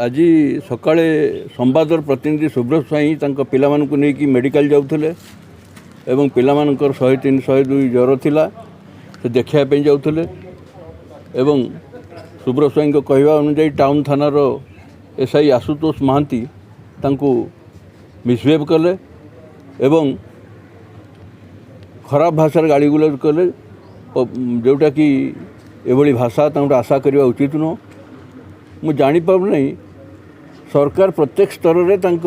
ଆଜି ସକାଳେ ସମ୍ବାଦର ପ୍ରତିନିଧି ସୁବ୍ରତ ସ୍ୱାଇଁ ତାଙ୍କ ପିଲାମାନଙ୍କୁ ନେଇକି ମେଡ଼ିକାଲ ଯାଉଥିଲେ ଏବଂ ପିଲାମାନଙ୍କର 103, 102 ଜ୍ୱର ଥିଲା। ସେ ଦେଖିବା ପାଇଁ ଯାଉଥିଲେ ଏବଂ ସୁବ୍ରତ ସ୍ୱାଇଁଙ୍କ କହିବା ଅନୁଯାୟୀ ଟାଉନ୍ ଥାନାର ଏସ୍ଆଇ ଆଶୁତୋଷ ମହାନ୍ତି ତାଙ୍କୁ ମିସବିହେଭ୍ କଲେ ଏବଂ ଖରାପ ଭାଷାରେ ଗାଳିଗୁଲଜ କଲେ, ଯେଉଁଟାକି ଏଭଳି ଭାଷା ତାଙ୍କଠୁ ଆଶା କରିବା ଉଚିତ ନୁହଁ। ମୁଁ ଜାଣିପାରୁନାହିଁ, ସରକାର ପ୍ରତ୍ୟେକ ସ୍ତରରେ ତାଙ୍କ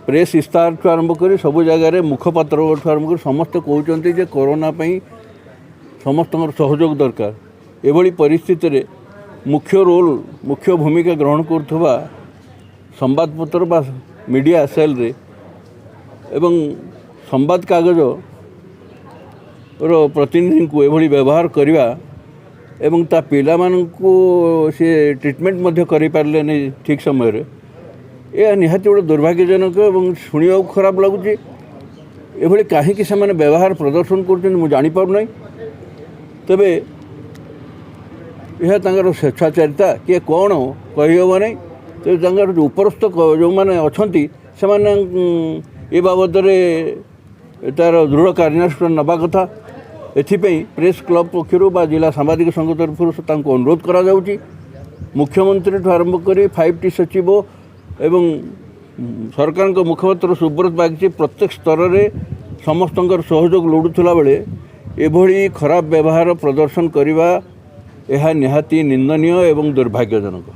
ପ୍ରେସ୍ ଇସ୍ତାହାରଠୁ ଆରମ୍ଭ କରି ସବୁ ଜାଗାରେ, ମୁଖପାତ୍ରଠୁ ଆରମ୍ଭ କରି ସମସ୍ତେ କହୁଛନ୍ତି ଯେ କରୋନା ପାଇଁ ସମସ୍ତଙ୍କର ସହଯୋଗ ଦରକାର। ଏଭଳି ପରିସ୍ଥିତିରେ ମୁଖ୍ୟ ରୋଲ୍, ମୁଖ୍ୟ ଭୂମିକା ଗ୍ରହଣ କରୁଥିବା ସମ୍ବାଦପତ୍ର ବା ମିଡ଼ିଆ ସେଲ୍ରେ ଏବଂ ସମ୍ବାଦ କାଗଜର ପ୍ରତିନିଧିଙ୍କୁ ଏଭଳି ବ୍ୟବହାର କରିବା ଏବଂ ତା ପିଲାମାନଙ୍କୁ ସେ ଟ୍ରିଟମେଣ୍ଟ ମଧ୍ୟ କରିପାରିଲେନି ଠିକ୍ ସମୟରେ, ଏହା ନିହାତି ଗୋଟେ ଦୁର୍ଭାଗ୍ୟଜନକ ଏବଂ ଶୁଣିବାକୁ ଖରାପ ଲାଗୁଛି। ଏଭଳି କାହିଁକି ସେମାନେ ବ୍ୟବହାର ପ୍ରଦର୍ଶନ କରୁଛନ୍ତି, ମୁଁ ଜାଣିପାରୁନାହିଁ। ତେବେ ଏହା ତାଙ୍କର ସ୍ବେଚ୍ଛାଚାରିତା କିଏ କ'ଣ କହିହେବ ନାହିଁ। ତେବେ ତାଙ୍କର ଯେଉଁ ଉପରସ୍ଥ ଯେଉଁମାନେ ଅଛନ୍ତି, ସେମାନେ ଏ ବାବଦରେ ତା'ର ଦୃଢ଼ କାର୍ଯ୍ୟାନୁଷ୍ଠାନ ନେବା କଥା। ଏଥିପାଇଁ ପ୍ରେସ୍ କ୍ଲବ୍ ପକ୍ଷରୁ ବା ଜିଲ୍ଲା ସାମ୍ବାଦିକ ସଂଘ ତରଫରୁ ତାଙ୍କୁ ଅନୁରୋଧ କରାଯାଉଛି। ମୁଖ୍ୟମନ୍ତ୍ରୀଠୁ ଆରମ୍ଭ କରି 5ଟି ସଚିବ ଏବଂ ସରକାରଙ୍କ ମୁଖପାତ୍ର ସୁବ୍ରତ ବାଗଚୀ ପ୍ରତ୍ୟେକ ସ୍ତରରେ ସମସ୍ତଙ୍କର ସହଯୋଗ ଲୋଡ଼ୁଥିଲା ବେଳେ ଏଭଳି ଖରାପ ବ୍ୟବହାର ପ୍ରଦର୍ଶନ କରିବା, ଏହା ନିହାତି ନିନ୍ଦନୀୟ ଏବଂ ଦୁର୍ଭାଗ୍ୟଜନକ।